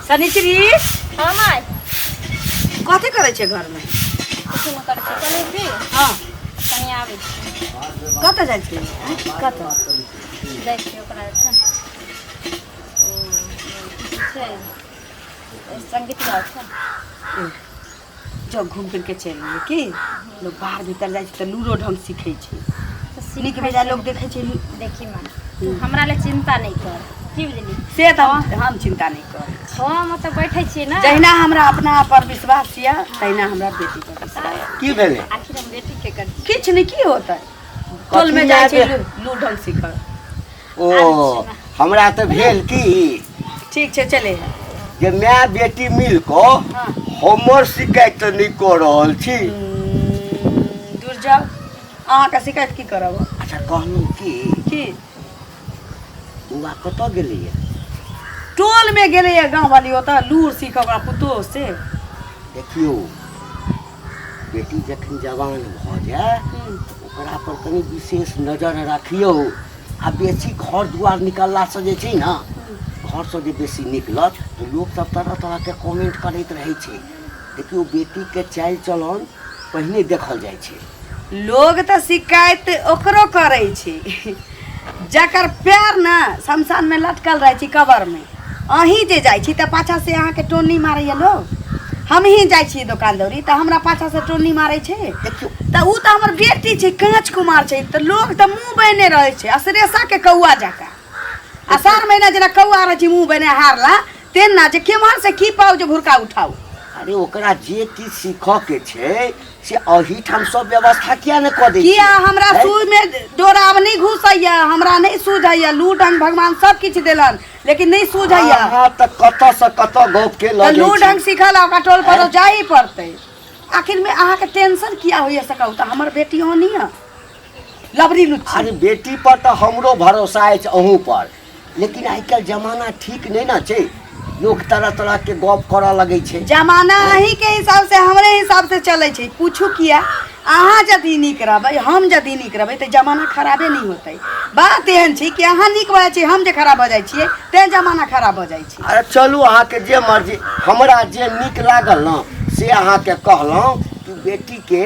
शनिचरी। हाँ माय। कथी करै छै घरमे? किछु नहि करै छी, कहलियै की कनि आबै छी। कतऽ जाइ छी? आँय, कतऽ जाइ छी ओकरा ओहिठाम, ओ छै संगीत ओहिठाम। जब घूम फिर के चलि एलियै की लोक बाहर भीतर जाइ छै तऽ लूरो ढंग सीखै छै। तऽ सीखै नीक बेजाय छै। लोक देखै छै। देखी माँ, तू हमरा लए चिन्ता नहि कर, की बुझली? से तऽ हम चिन्ता नहि करै छी। हम ओतऽ बैठै छियै ने। जहिना हमरा अपना पर विश्वास यऽ तहिना हमरा बेटी पर विश्वास। की भेलै? आखिर हम बेटी के कर किछु नहि, की होतै, टोल में जाइ छै लू ढंग सीखऽ। ओ हमरा तऽ भेल की। ठीक छै, चले। जे माय बेटी मिल कऽ हमर शिकायत तऽ नहि कऽ रहल छी। दूर जाउ, अहाँके शिकायत की करब? अच्छा, कहलहुँ की। की? बौआ कतऽ गेलैया? टोल में गेलैया गाँव वाली ओतऽ लूर सीख ओकरा पुतोह से। देखियौ, बेटी जखन जवान भऽ जाय ओकरा पर कनि विशेष नजर राखियौ आ बेसी घर दुआर निकललासँ जे छै ने, घरसँ जे बेसी निकलत तऽ लोकसभ तरह तरहके कमेंट करैत रहै छै। देखियौ, बेटीके चालि चलन पहिने देखल जाइ छै। लोग तऽ शिकायत ओकरो करै छै जकर पैर ने शमशानमे लटकल रहै छै कबरमे। अहीं जे जाइ छी तऽ पाछाँ से अहाँके टोनी मारैया लोग। हमही जाइ छी दोकान दौरी तऽ हमरा पाछाँ से टोनी मारै छै। देखियौ, तऽ ओ तऽ हमर बेटी छै, काँच कुमार छै, तऽ लोग तऽ मुँह बने रहै छै असरेसाके कौआ जकाँ। अषाढ़ महीना जेना कौआ रहै छै मुँह बने हारला तेना जे केम्हर से की पाउ जे भुरका उठाउ। अरे, ओकरा जे किछु सीखऽ के छै से एहिठाम सब व्यवस्था किया नहि कऽ दै किया छियै? हमरा हैं? सूझ में डोरा आब नहि घुसैया, हमरा नहि सूझैया। लू ढंग भगवान सब किछु देलन लेकिन नहि सूझैया। अहाँ तऽ कतऽ से कतऽ गप के लऽ तऽ जाइ लू छी। ढंग सीखल ओकरा टोल पर जाही पड़तै। आखिर में अहाँके टेंशन किया होइया से कहू तऽ? हमर बेटी ओहनी है लबरी लुच्ची। अरे, बेटी पर तऽ हमरो भरोसा अछि, अहूँ पर, लेकिन आइ काल्हि जमाना ठीक नहि ने छै, लोक तरह तरह के गप करऽ लगै छै। जमाना अहीं के हिसाब से हमरे हिसाब से चलै छै, पूछू किया? अहाँ यदि नीक रहबै, हम यदि नीक रहबै तऽ जमाना खराबे नहि होतै। बात एहन छै कि अहाँ नीक भऽ जाइ छी, हम जे खराब भऽ जाइ छियै तें जमाना खराब भऽ जाइ छै। अरे चलू, अहाँके जे मर्जी, हमरा जे नीक लागल ने से अहाँके कहलहुँ कि बेटीके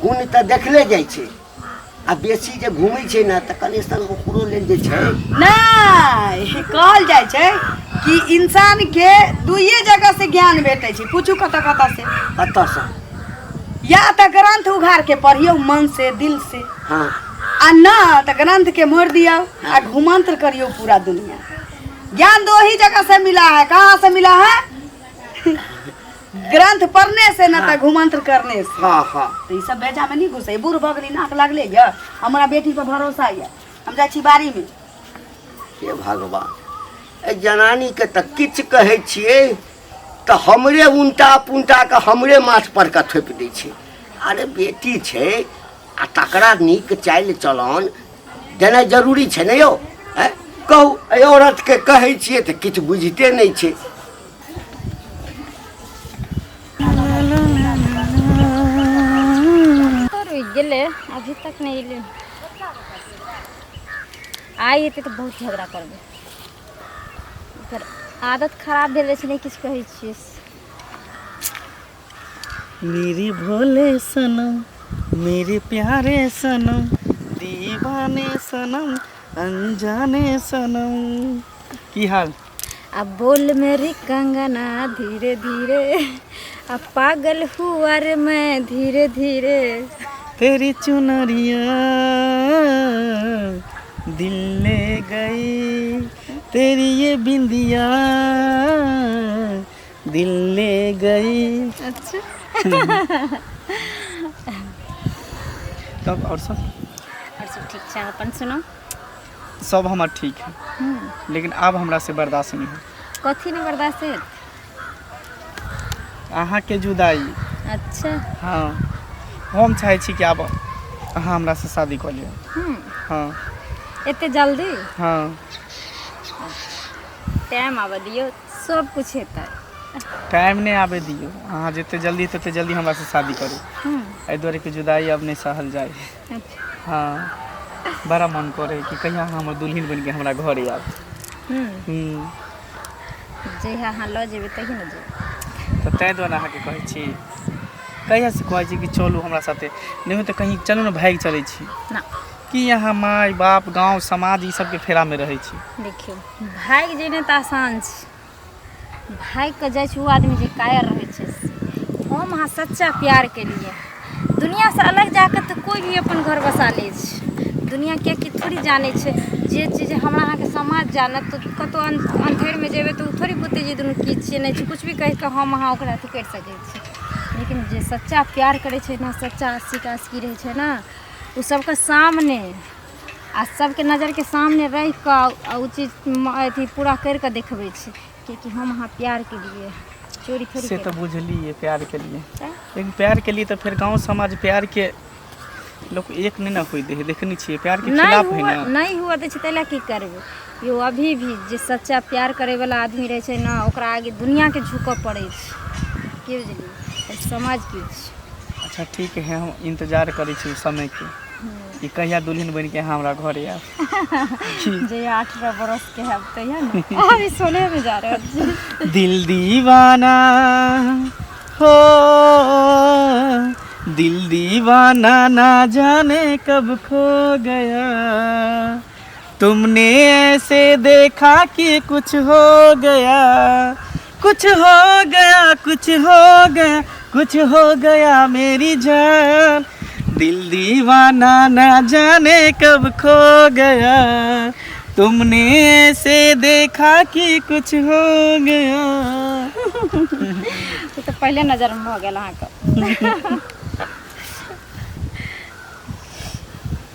गुण तऽ देखले जाइ छै आ बेसी जे घूमै छै ने तऽ कनि सन ओकरो लेल जे छै। नहि, कहल जाइ छै कि इंसान के दुइये जगह से ज्ञान भेटै छै। पूछू कतऽ कतऽ से? कतऽसँ? या तऽ ग्रंथ उघार के पढ़ियौ मन से, दिल से, आ न तऽ ग्रंथ के मोड़ दियौ आ घुमंत्र करियौ पूरा दुनिया। ज्ञान दो ही जगह से मिला है। कहाँ से मिला है? ग्रंथ पढ़ने से न तऽ घुमंत्र करने से। हाँ हाँ तऽ ई सब बेजा में नहीं घुसे। बूढ़ भऽ गेली, नाक लागले यऽ। हमरा बेटी पर भरोसा यऽ। हम जाइ छी बाड़ी में। हे भगवान, एहि जनानीके तऽ किछु कहै छियै तऽ हमरे उनटा पुनटा के हमरे माथ पर के थोपि दै छै। अरे, बेटी छै आ तकरा नीक चालि चलन देनाइ जरूरी छै ने यौ? आँय कहू, एहि औरतके कहै छियै तऽ किछु बुझिते नहि छै। तो रुकि गेलै, अभी तक नहि एलै। आइ एतै तऽ बहुत झगड़ा करबै। ओकर आदत खराब भेल जाइ छै, नहि किछु कहै छियै। मेरे भोले सनम, मेरे प्यारे सनम, दीवाने सनम, अनजाने सनम, की हाल? अब बोल मेरी कंगना धीरे धीरे, अब पागल हुआ रे मैं धीरे धीरे। तेरी चुनरिया दिल ले गई, तेरी ये बिंदिया दिल ले गई। अच्छा। तब और सब? और सब ठीक छै, अपन सुनो। सब हमर ठीक है, लेकिन आब हमरा से बर्दाश्त नहीं है। कथी नहि बर्दाश्त है? अहाँके जुदाई। अच्छा। हाँ, हम चाहै छी कि आब अहाँ हमरा से शादी कऽ लिअ। हाँ। एते जल्दी? हाँ। टाइम आबऽ दियौ, सब कुछ हेतै। टाइम नहि आबे दियौ, अहाँ जते जल्दी तते जल्दी हमरा से शादी करू। एहि दुआरे कि जुदाई अब नहि सहल जाय। हाँ, बड़ा मन करे कि कहिया अहाँ हमर दुल्हन बनि के हमरा घर आयब। जहिया अहाँ लऽ जेबै तही ने जेबै। तऽ ताहि दुआरे अहाँके कहै छी, कहियासँ कहै छी कि चलू हमरा साथे, नहि होइ तऽ कहीं चलू ने, भागि चलै छी ना। की अहाँ माय बाप गाँव समाज ई सबके फेरामे रहै छी? देखियौ, भागि जेनाइ तऽ आसान छै, भागि कऽ जाइ छै ओ आदमी जे कायर रहै छै से। हम अहाँ सच्चा प्यार केलियै, दुनिआँसँ अलग जा कऽ तऽ कोइ भी अपन घर बसा लै छै। दुनिआँ किएकि थोड़ी जानै छै जे चीज हमरा अहाँके समाज जानत, तऽ कतहु अन्धेरमे जेबै तऽ ओ थोड़ी बुझतै जे दुनू की छियै नहि छियै। किछु भी कहि कऽ हम अहाँ ओकरा अथी करि सकै छी, लेकिन जे सच्चा प्यार करै छै ने, सच्चा आशिक आशिकी रहै छै ने, ओ सबके सामने आ सबके नजरके सामने रहि कऽ आ ओ चीज अथी पूरा करि कऽ देखबै छै, किएकि हम अहाँ प्यार केलियै, चोरी थोड़ी से तऽ बुझलियै प्यार केलियै, लेकिन प्यार केलियै तऽ फेर गाँव समाज प्यार के लोक एक नहि ने होइ दै है। देखने छियै प्यार के नहि खिलाफ है हुआ ने, नहि हुआ दै छै, ताहि लए की करबै यौ? अभी भी जे सच्चा प्यार करैवला आदमी रहै छै ने, ओकरा आगे दुनिआँके झुकऽ पड़ै छै। की बुझलियै? समाज की छै। अच्छा ठीक है, हम इंतजार करै छी समय के कि कहिया दुल्हन बनि के अहाँ हमरा घरे आयब। जहिया 18 बरस के हैब तहिया ने, अभी 16 में जा रहल छी। दिल दीवाना हो, दिल दीवाना ना जाने कब खो गया, तुमने ऐसे देखा कि कुछ हो गया, कुछ हो गया, कुछ हो गया, कुछ हो गया मेरी जान, दिल दीवाना ना जाने कब खो गया, तुमने ऐसे देखा कि कुछ हो गया। ओ तऽ पहिले नजरमे भऽ गेल अहाँके।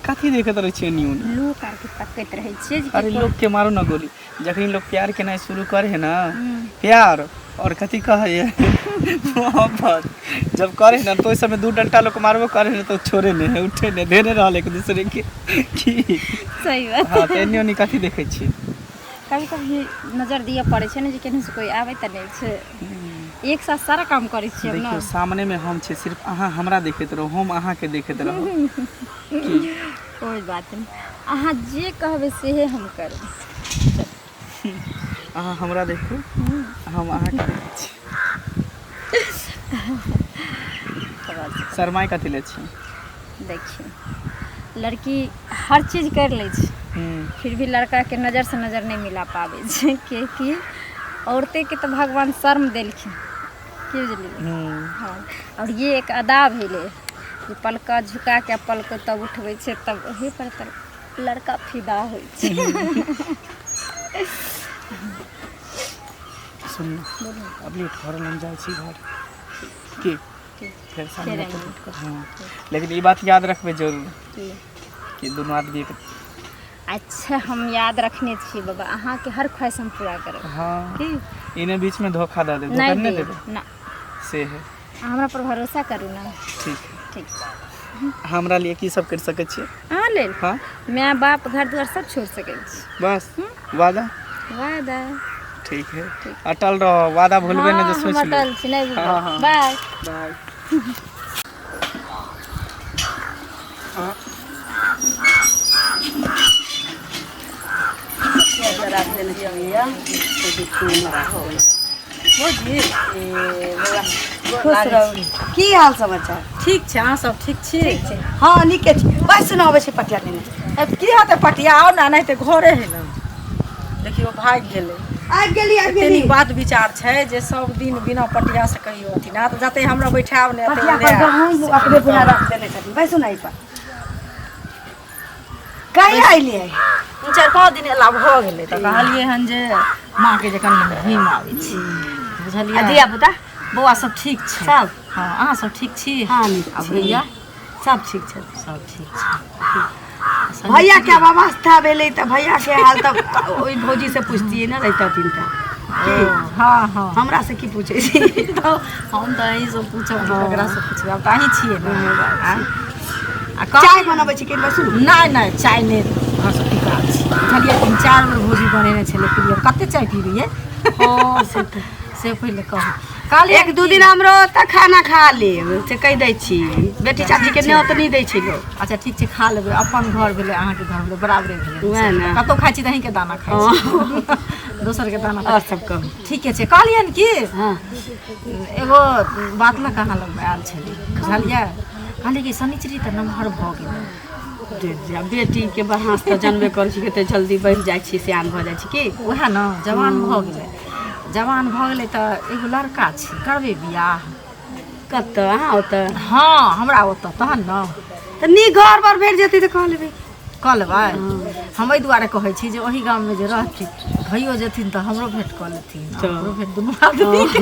कथी देखैत रहै छियै न्यून? लोक आरके तकैत रहै छियै जे अरे लोक के मारू ना गोली, जखनी लोग प्यार केनाइ शुरू करे है ना, प्यार और कथी कहै है मोहब्बत जब करे है ना, तो ओहि समय दू डंटा लोग मारबो करे है तो छोड़े नहीं है, उठे नहीं, धेने रहल एक दूसरे के की। सही बात। हाँ, तऽ एन्ने ओन्ने कथी देखै छियै? कभी कभी नजर दिअ पड़ै छै ने जे केनहु से कोइ आबै तऽ नहि छै। एक साथ सारा काम करै छियै हम ने। देखियौ, सामने में हम छी, सिर्फ अहाँ हमरा देखैत रहू, हम अहाँके देखैत रहू की। कोइ बात नहि, अहाँ जे कहबै सेहे हम करबै। अहाँ हमरा देखू, हम अहाँके देखै छी। शरमाइ कथी लै छी? देखियौ, लड़की हर चीज करि लै छै, फिर भी लड़काके नजरसँ नजर नहि मिला पाबै छै, किएकि औरतेके तऽ भगवान शर्म देलखिन, की बुझलियै? हँ, आओर ये एक अदा भेलै जे पलका झुका के पलक तब उठबै छै, तब ओही पर तऽ लड़का फिदा होइ छै। सुन, अब लेट भऽ रहल, हम जाइ छी घर की। फेर सामने फेर पे आएंगे। भेंट करब। हाँ, लेकिन ई बात याद रखबै जरूर की? कि दुनू आदमी एक। अच्छा, हम याद रखने छी बाबा, अहाँके हर ख्वाहिश हम पूरा करब। हाँ। की इने बीच में धोखा दऽ देब, धोखा नहि नहि देब देबै ना से है। अहाँ हमरा पर भरोसा करू ना। ठीक है। ठीक। हमरा लिए की सब करि सकै छियै? अहाँ लेल? हाँ। माय बाप घर दुआर सब छोड़ि सकै छी। बस वादा? वादा। ठीक है, अटल रहो, वादा भूलबे नहि हाँ, जे हम सोच लू। अटल छी, नहि भूलबै। हाँ, हाँ। बाय। बाय। खुश रहू, की हाल समाचार? ठीक छै, अहाँ सब ठीक छी? ठीक छै, हँ नीके छी। बस सुन, अबै छी पटिया लेने। अब की होतै पटिया? आउ ने, नहि तऽ घरे है ने। देखियौ, भागि गेलै। आबि गेली, आबि एते गेली। नीक बात विचार छै जे सब दिन बिना पटिया से कहियो अथी ना तऽ जते हमरा बैठाब ने एते पटिया पर ओरियाब। गहूँम अपने बुझा रख देने छथिन। बैसू ने एहि पर। कहिया अयलियै? 4-5 दिन एला भऽ गेलै, तऽ कहलियै हन जे माँके जे कनि घुमि आबै छी, बुझलियै? आ धिया पुता? बौआ सब ठीक छै सब? हँ, अहाँ सब ठीक छी? हँ, नीक आ छी। भैया सब ठीक छथिन? सब ठीक छै। भैया के आब अवस्था भेलै तऽ भैया के हाल तऽ ओहि भौजी से पुछतियै ने, रहितथिन तऽ की। हँ हँ। हमरा से की पूछै छी? तऽ हम तऽ अहीं से पूछब, ककरा से पूछब? आब तऽ अहीं छियै ने। आ कहलियै- चाय बनबै छी कि? सुनू। नहि नहि, चाय नहि, अहाँ सब टिका छी, बुझलियै? 3-4 बेर भौजी बनेने छलै, पिलियै। कते चाय पीबियै? हँ, से तऽ से पहिले कहू कहलियै एक दू दिन हमरो ओतऽ खाना खा लेब से कहि दै छी बेटी चाची के न्योत नहि दै छै लोक अच्छा ठीक छै खा लेबै अपन घर भेलै अहाँके घर भेलै बराबरे भेलै वएह ने। कतहु खाइ छी तऽ अहीँके दाना खाइ छी दोसरके दाना आओर सब कहू ठीके छै कहलियनि कि हँ एगो बात लऽ कऽ अहाँ लगमे आयल छली बुझलियै कहलियै कि शनिचरी तऽ नमहर भऽ गेलै बेटीके बढ़ाँस तऽ जनबे करै छी कते जल्दी बढ़ि जाइ छी सियान भऽ जाइ छी की उएह ने जवान भऽ गेलै जवान भऽ गेलै तऽ एगो लड़का छै करबै बियाह कतऽ अहाँ ओतऽ हँ हमरा ओतऽ तहन ने तऽ नीक घर बर भेट जेतै तऽ कऽ लेबै कऽ लेबै हम एहि दुआरे कहै छी जे ओहि गाममे जे रहथिन भइयो जेथिन तऽ हमरो भेँट कऽ लेथिन आ हमरो भेँट दुनू आदमीके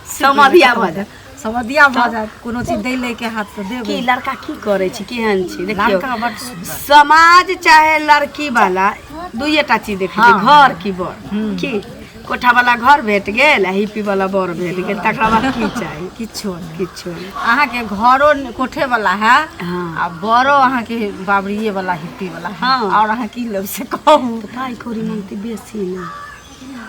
समधिया भऽ जायत समधिया भऽ जायत कोनो चीज दै लैके हाथ तऽ की देबै लड़का की करै छै केहन छै देखियौ लड़का बड सुन्दर समाज चाहे लड़की वाला दुइये टा चीज देखै छै हँ। घर की बर की कोठा वाला घर भेट गेल आ हिप्पी वाला बर भेट गेल तकरा बाद की चाही किछो नहि किछो नहि अहाँके घरो कोठे वाला है हँ। आ बड़ो अहाँके बाबरिये वाला हिप्पी वाला है हँ। और अहाँ की लेब से कहू तऽ पाइ कौड़ी मांगतै बेसी ने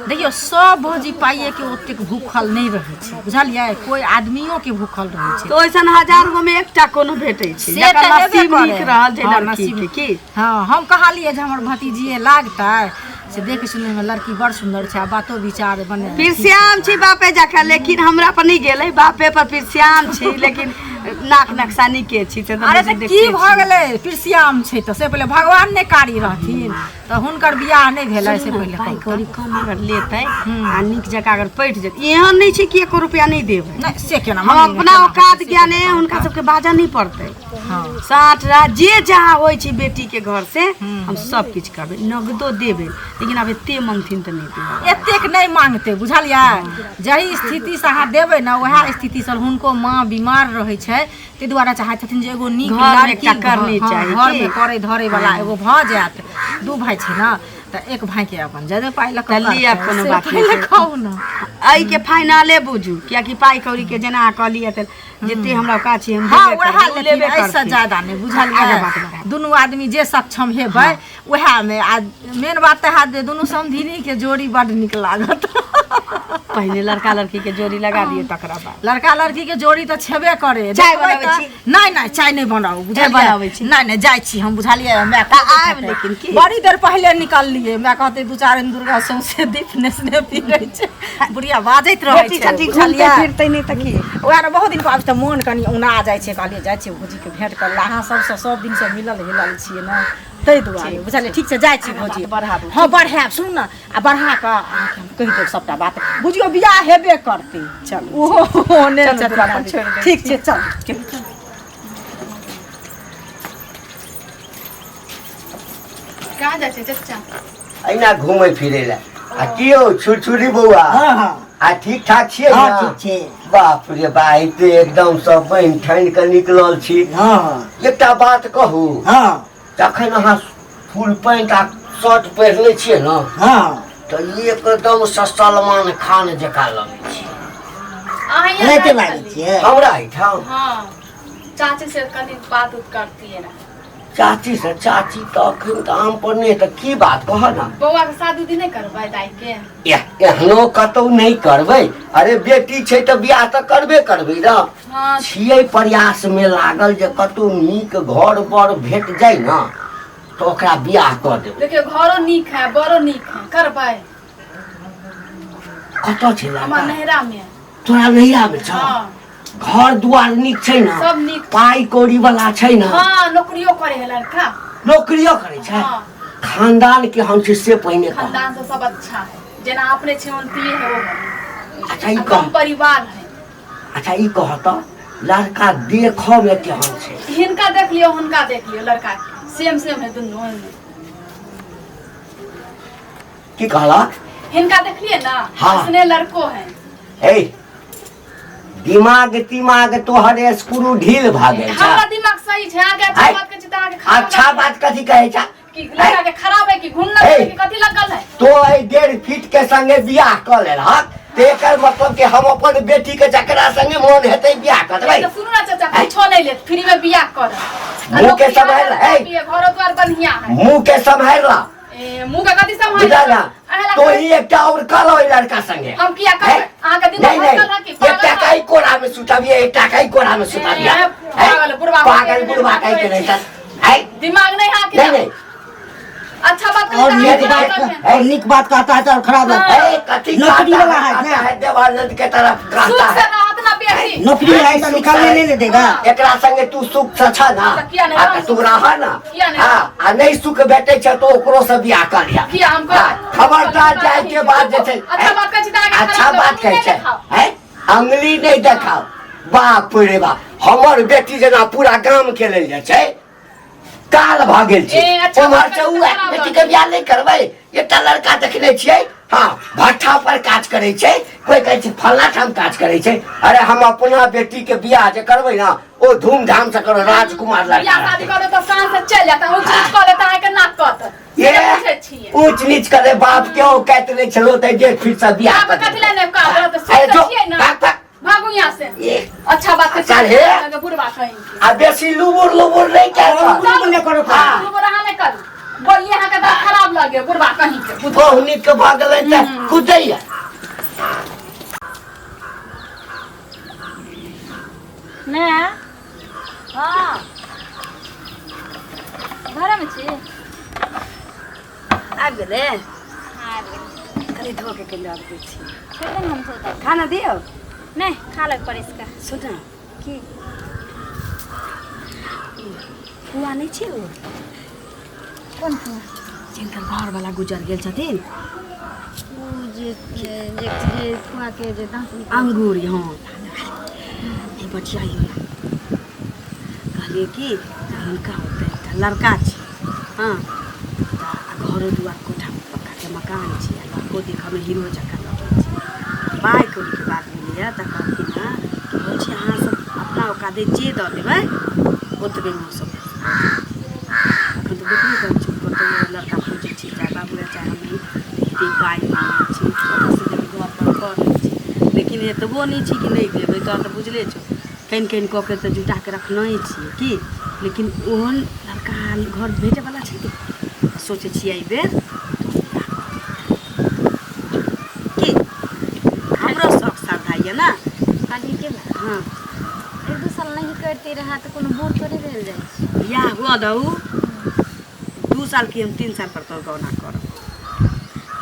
देखियौ सब भौजी पाइए के ओतेक भूखल नहि रहै छै बुझलियै कोइ आदमियो के भूखल रहै छै तऽ ओइसन हजार गो में एकटा कोनो भेटै छै से जकर तऽ हेबे नसीब करे। नीक रहल जे हँ, लड़की नसीब के की हँ हम कहलियै जे हमर भतीजिए लागतै से देख सुनैमे लड़की बड़ सुन्दर छै आ बातो विचार बने फिर श्याम छी बापे जकाँ लेकिन हमरा पर नहि गेलै बापे पर फिर श्याम छी लेकिन नाक नक्शा नीके छी से तऽ अरे बुझि तऽ देखते की भऽ छी। गेलै पिरसियाम छै तऽ से पहिले भगवान नहि कारी रहथिन तऽ हुनकर बियाह नहि भेलै से पहिले पाइ कहू कौड़ी कम अगर लेतै आ नीक जकाँ अगर पटि जेतै एहन नहि छै कि एको रुपया नहि देबै नहि से केना हम मम्मी अपना केना औकात हेतै, से ज्ञान केना हुनका सबके बाजऽ नहि पड़तै हँ साँठ रात जे जहाँ होइ छै बेटीके घर से हम सब किछु करबै नगदो देबै लेकिन आब एते मंगथिन तऽ नहि देबै एतेक नहि मांगतै बुझलियै जाहि स्थितिसँ अहाँ देबै ने उएह स्थितिसँ हुनको माँ बीमार रहै छै ताहि दुआरे चाहै छथिन जे एगो नीक घरमे लड़की एकटा करनी हँ, चाही, घरमे की? करै धरै वाला एगो भऽ जायत दू भाय छै ने तऽ एक भायके अपन जादे पाइ लऽ कऽ तऽ लिअ, करतै, कोनो से बात नहि पहिले छै। कहू ने एहिके फाइनले बुझू कियाकि पाइ कौड़ीके जेना अहाँ कहलियै तऽ जते हमरा औकात छै हम हँ देबे उएह करबै, ओ लेथिन लेबे एहिसँ करथिन। ज्यादा नहि आगाँ बुझलियै बात बढ़ाउ। दुनू आदमी जे सक्षम हेबै उएहमे आ मेन बात तऽ हैत जे दुनू समधिनीके जोड़ी बड्ड नीक लागत पहिने लड़का लड़की के जोड़ी लगा दिए तकरा बाद लड़का लड़की के जोड़ी तऽ छेबे करे चाय देखबै बनाबै तऽ- छी? नहि नहि चाय नहि बनाउ बुझलियै बनाबै छी। नहि नहि जाइ छी हम बुझलियै माय तऽ आयब लेकिन की? बड़ी देर पहिले निकललियै माय कहतै दू चारि दिन दुर्गा सौंसे दीप नेसने पीरै छै बुढ़िया बाजैत रहै बेटी छै छठी घूमते बुझलियै फिरते नहि तऽ की वएह ने बहुत दिन पर आबै छै तऽ मोन कनि औना जाइ छै कहलियै जाइ छियै भौजीके भेंट करै लए अहाँ सबसँ सब दिनसँ मिलल हिलल छियै ने ताहि दुआरे बुझलियै ठीक छै जाइ छी भौजी बढ़ाबू। हँ बढ़ायब सुनू ने आ बढ़ा कऽ अहाँके हम कहि देब सभटा बात बुझियौ बियाह हेबे करतै चलू। ओहो ओने चलू, छथिन दुरा पर आदमी। छोड़ि दै ठीक छै चल कहाँ जाइ छै चचा एहिना घूमै फिरै लए आ की यौ छुरछुरी बौआ हँ हँ आ ठीक ठाक छियै हँ ने ठीक छै बाप रे बा ई तऽ एकदम सब बनि ठानि कऽ निकलल छी हँ हँ एकटा बात कहू हँ जखन अहाँ फुल पैंट आ शर्ट पहिरने छियै ने हँ तऽ ई एकदम से सलमान खान जकाँ लगै छै अहाँ एनाहिते लागै छियै हमरा एहिठाम हाँ चाची से कनी बात उत करती है ना चाची से चाची तऽ अखन तऽ आम पर नहि तऽ की बात कह ने बौआ के शादी उदी नहीं करबै दाई के एहनो कतौ नहि करबै अरे बेटी छै तऽ बियाह तऽ करबे करबै ने हाँ छियै प्रयासमे लागल जे कतौ नीक घर बर भेट जाय ने तऽ ओकरा बियाह कऽ देबै देखियो घरो नीक है बड़ो नीक है करबै कतऽ छै हमर लड़का नैहरा में तोरा नैहरामे छौ हाँ घर दुआर नीक छै ने सब नीक पाइ कौड़ी वाला छै ने हाँ नौकरियो करे है लड़का नौकरियो करै छै हाँ खानदान के हम छै से पहिने कह खानदान से सब अच्छा है जेना अपने छे उनती है वो अच्छा ई आ कह कम परिवार है अच्छा ई कह तऽ लड़का देखऽ मे केहन छै हिनका देख लियो हुनका देख लियो लड़का के सेम सेम है दुनू ओहिमे की कहलक हिनका देखलिए ना हाँ। उसने लड़को है ए दिमाग तिमाग तोहर स्क्रू ढील भऽ गेल छै हमरा दिमाग सही छै आगे अच्छा आइ। बात कहै छी तऽ अहाँके खराब अच्छा लगै। बात कथी कहै छै कि लड़का के खराब है कि घुन लगल है ए। कि कथी लगल है तो एहि 1.5 फीट के संगे बियाह कऽ लेलहक तऽ एकर मतलब कि हम अपन बेटी के जकरा संगे मोन हेतै बियाह कऽ देबै तऽ सुनू ना चाचा कुछो नहीं लेत फ्री में बियाह कर मुँह के सम्हारि ले, ए। घरो द्वार बढ़िया है मुँह के सम्हारि ला ए, मुँह के कथी सम्हारि बुझल ना? अहेला तो ही एकटा और कर ओहि लड़का संगे। हम किया करबै? हैं? अहाँके दिमाग नहीं भटकल है नहीं कि पागल एकटा है? काई कोरा में सुताबिया, एकटा काई कोरा में सुताबिया। ए, हैं? पागल बुढ़वा हो पागल गेल, बुढ़वा कहि के नहीं चल हैं? दिमाग नहीं है नहीं नहीं। अच्छा बात और करी नीक तऽ बात अहाँके और नीक बात कहता है तो और खराब लगता है। ए, कथी नौकरी कहता वाला है, है कहता ना? है देवानंद के तरफ सुख कहता से है। रहत ना बेसी। नौकरी है तो निकालने नहीं देगा। एकरा संगे तू सुख से छ ना, तऽ किया नहि आ रहब? तऽ तू रह ना। किया नहि हाँ, आ नहीं सुख भेटै छै तो ओकरो से बियाह कर लिया। किया हम करब? हाँ, खबरदार जाय के बाद जे छै। अच्छा बात कहै छी तऽ अहाँके अच्छा खराब बात लगत, कहै नहि छै। देखाउ। हैं? अंगुली नहीं देखाओ। बाप रे बाप, हमर बेटी जेना पूरा गाम के लेल जे छै काल भऽ गेल छै। ए, अच्छा उम्हर बात से कहै उ छी तऽ खराब बेटी लगै। के बियाह नहि करबै। एकटा लड़का देखने छियै, हाँ, भट्ठा पर काज करै छै, कोइ कहै छै फल्लाँ ठाम काज करै छै। अरे हम अपना बेटी के बियाह जे करबै ना ओ धूमधाम से करबै, राजकुमार लड़का बियाह शादी रहतै। करबै तऽ शान से चलि जायत, ऊँच नीच कऽ लेत अहाँके नाक कत। ये से बुझै छियै। ऊँच नीच करे बाप के ओ कहते नहीं छलो ते जे फिर से बियाह बाप कर कथी लए नहि कहब तऽ अरे सुख जो, से छियै ना। भाग, भाग। भागू यहाँ से। ये। अच्छा बात है, चल हे। बुढ़वा कहीं के। आ बेसी लुबुर लुबुर नहीं कर। लुबुर नहीं करो। हाँ। लुबुर अहाँ नहीं करू। बोलिए अहाँ के तऽ खराब लगे बुढ़वा कहीं के। बहु नीक के भऽ गेलै तऽ कुदैया। ने हाँ। घरमे छी? आबि गेलै? हाँ, आबि गेलै। कनि धो के कनि आबै छी। छोड़ि दे ने, हम धो देब। खाना दियौ? नहि, खा लेब परसि कऽ। सुन ने। की? फुआ नहि छै ओ? कोन फुआ? जिनकर घरवला गुजर गेल छथिन। ओ जे जे जे जे फुआके जे दाँत निकलल। अंगूरी, हाँ। ई बचिया ने कहलियै कि हुनका ओतऽ एकटा लड़का छै, हँ, तऽ घरो दुआर कोठा पक्काके मकान छै आ लड़को देखऽमे हीरो जकाँ लगै छै। पाइ कौड़ीके बात भेलैए तऽ कहलखिन हँ कि भौजी अहाँ सब अपना औकाते जे दऽ देबै ओतबेमे हमसब। एखन तऽ देखबे करै छी कतहु लड़का खोजै छी, चाहे बाबू चाहे हमही, एते पाइ माँगै छी, कतऽसँ देबै? घर पर कर लै छी, लेकिन एतबो नहि छी कि नहि देबै। तोरा तऽ बुझले छौ, कनि कनि कऽ के तऽ जुटा कऽ रखनहि छियै की, लेकिन ओहन लड़का घर भेटैवला छै कि? सोचै छियै एहिबेर की हमरो शौक श्रद्धा यऽ ने। कहलियै के माय? हाँ। एक दू साल नहि करिते रहए तऽ कोनो बूढ़ थोड़े भेल जाइ छै। बियाह हुअ दहु 2 साल की हम 3 साल पर तोर गौना करब।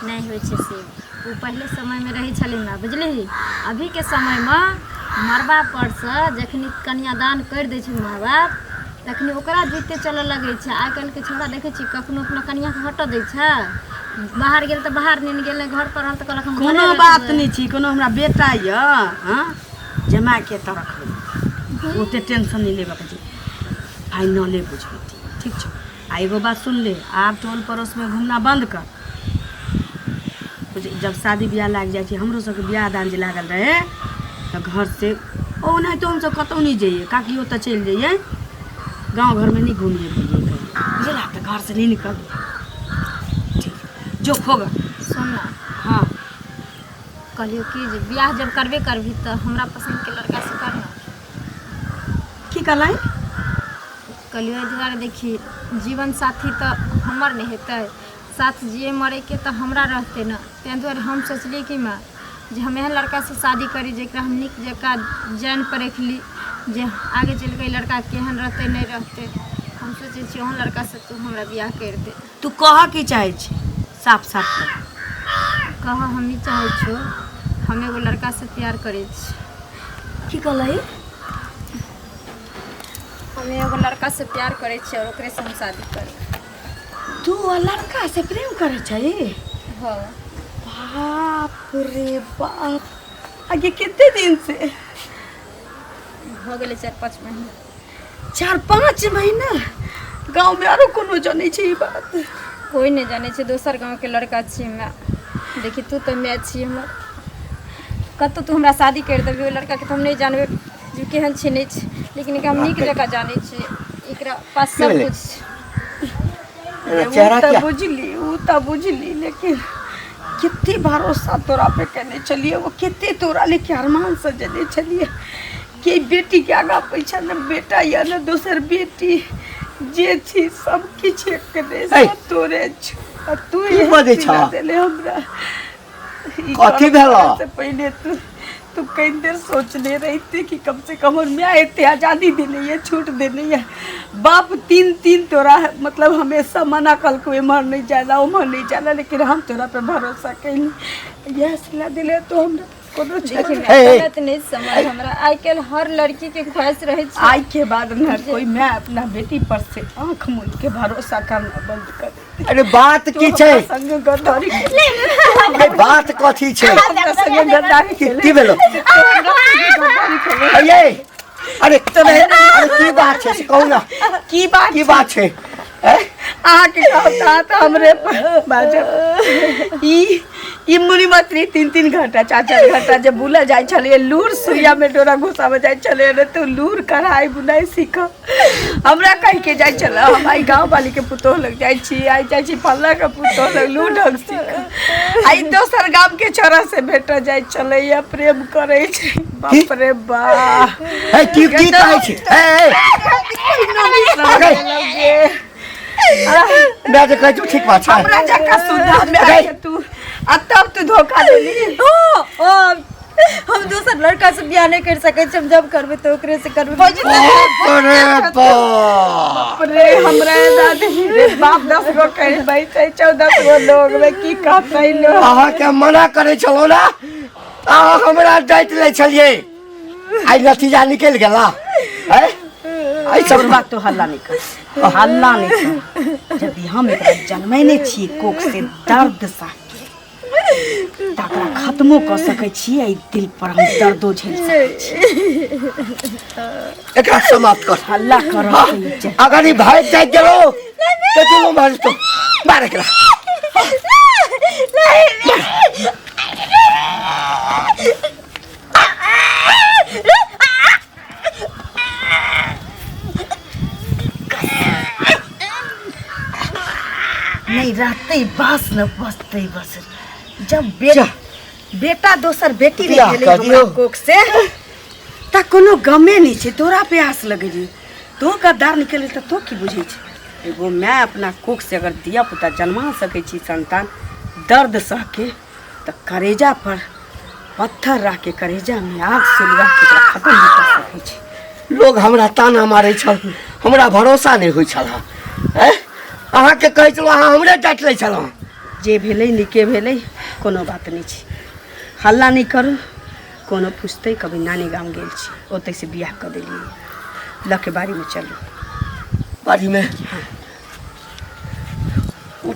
नहि होइ छै से। ओ पहिले समयमे रहै छलै माय, बुझलिही? अभीके समयमे मड़बा परसँ जखनी कन्यादान करि दै छै माय बाप तखनी ओकरा जुते चलऽ लगै छै। आइ काल्हिके छौड़ा देखै छी कखनो अपना कनिआँके हटऽ दै छै? बाहर गेल तऽ बाहर नेने गेल, नहि घर पर रहल तऽ कहलक हम घरे कोनो बात रखबै। नहि छी, कोनो हमरा बेटा यऽ, हँ, जमाके तऽ रखबै, ओते टेंशन नहि लेबऽके छै। फाइनले बुझबै, ठीक छौ? आ एगो बात सुन ले, आब टोल पड़ोसमे घूमना बन्द कर। जब शादी बियाह लागि जाइ छै, हमरो सबके बियाह दान जे लागल रहै तऽ घरसँ ओनाहितो हमसब कतहु नहि जइयै, काकियो तऽ चलि जइयै, गाँव घरमे नहि घुमियै फिरियै कहियो, बुझला? तऽ घरसँ नहि निकलियै। ठीक, जो खोग। सुन ने। हाँ। कहलियौ कि जे बियाह जब करबे करबही तऽ हमरा पसन्दके लड़कासँ कर ने। की कहलै? कहलियौ एहि दुआरे, देखी, जीवन साथी तऽ हमर नहि हेतै, साथ जिए मरैके तऽ हमरा रहतै ने। ताहि दुआरे हम सोचलियै कि माय जे हम एहन लड़कासँ शादी करी जकरा हम नीक जकाँ जानि परखि ली जे आगे चलि कऽ ई लड़का केहन रहतै नहि रहतै। हम सोचै छियै ओहन लड़कासँ तू हमरा बियाह करि दे। तू कहऽ की चाहै छी, साफ साफ कह। कहऽ हम ई चाहै छियौ, हम एगो लड़कासँ प्यार करै छी। की कहलही? हम एगो लड़कासँ प्यार करै छी आओर ओकरेसँ हम शादी करबै। तू ओ लड़का से प्रेम करै छही? हँ। बाप रे बाप, आगे कते दिन से? भऽ गेलै 4-5 महीना। 4-5 महीना? गाँव में आरो कोनो जनै छै ई बात? कोइ नहि जानै छै। दोसर गाँवके लड़का छी माय। देखी, तू तऽ माय छी हमर, कतहु तू हमरा शादी करि देबही, ओहि लड़काके तऽ हम नहि जानबै जे केहन छै नहि छै, लेकिन एकरा हम नीक जकाँ जानै छियै। एकरा पास की सब भेलै? कुछ छै। एना उ चेहरा तऽ किया? बुझली, उ तऽ बुझली, लेकिन कते भरोसा तोरा पे केने छलियै, ओ कते तोरा लेके अरमान सजेने छलियै कि बेटीके आगाँ पीछा ने बेटा या ने दोसर बेटी, जे छी सब किछु एकरे ऐ, तोरे छौ आ तू की बजै एहन छह? सिला देले हमरा। ई कथी करऽ भेलऽ? से पहिले तू तू कई देर सोचने रहते कि कम से कम हमर माय एते आजादी देने है, छूट देने है। बाप तीन तीन तोरा मतलब हमेशा मना कलको, एम्हर नहीं जाला उम्हर नहीं जाला, लेकिन हम तोरा पे भरोसा कैली, यह सिला दिले तो हमरा कोनो चीज देखिन हे, हे। गलत नहीं समझ हमरा। आइ काल्हि हर लड़की के ख्वाहिश रहै छै। आई के बाद न कोई मैं अपना बेटी पर से आंख मूंद के भरोसा करना बंद कर दे। अरे बात तू की छै? हमरा संगे गद्दारी केले। अरे बात कथी छै? हमरा संगे गद्दारी की केले। की भेलो? तू हमरा संगे गद्दारी केले। अये अरे अरे की बात छै से कहू ना। की बात? की बात छै? अहाँके कहता तऽ हमरे पर बाजब। ई ई मुनिमत्री 3 3 घंटा 4 4 घंटा जे बुलऽ जाइ छलियै, लूर सुइयामे डोरा घुसाबऽ जाइ छलियै रे, तू लूर कढ़ाइ बुनाइ सीख हमरा कहि के जाइ छलै। हम आइ गाँव वालीके पुतोह लग जाइ छी, आइ जाइ छी फल्लाँके पुतोह लग, लूर ढंग सीख। आइ दोसर गामके छौड़ा से भेटऽ जाइ छलैया, प्रेम करै छै। बाप रे बाप। हे की की कहै छी? ए ए मैं जे कहै छी ठीक बात छै। हमरा जकाँ सुधा में आके तू आ तब तू धोखा देली। ओ ओ हम दोसर लड़का से बियाह नहीं कर सकै छी, हम जब करबै तऽ ओकरे से करबै। अरे बाप रे हमरा दादी रे बाप 10 गो कहि बैठे 14 गो लोग में की कहतै लोग। अहाँके मना करै छलहुँ ने, अहाँ हमरा डाँटि लै छलियै, आइ नतीजा निकलि गेला। एहि सब बात तो हल्ला नहीं कर, हल्ला नहीं कर। यदि हम एकरा जन्मैने छियै कोख से दर्द सा तकरा खत्मो कऽ सकै छियै, एहि दिल पर हम दर्दो झेल सकै छियै। एकरा समाप्त कर, हल्ला कर। अगर ई भागि जाइ गेलो तऽ दुनू मारि तो मार एकरा। नहीं रहते बस न बसते बस। जब बेटा बेटा दोसर बेटी नहीं बियाह भेलै कऽ हमरा दियौ। कोख से तऽ कोनो गमे नहि छै। तोरा पे आस लगेली, तू गद्दार निकलि तऽ तू की बुझै छै? एगो माय अपना कोख से अगर धिया पुता जन्मा सकै छी संतान दर्द सह के, तऽ करेजा पर पत्थर राख के करेजा में आग सुलगा के ओकरा खत्म भी कर सकै छै। लोग हमरा ताना मारै छल, हमरा भरोसा नहि होइ छल। अहाँके कहै छलहुँ, अहाँ हमरे डाँटि लै छलहुँ। जे भेलै नीके भेलै, कोनो बात नहि छै। हल्ला नहि करू, कोनो पुछतै कभी नानी गाम गेल छी, ओतहिसँ बियाह कऽ देलियै। लऽ के बाड़ीमे चलू। बाड़ीमे?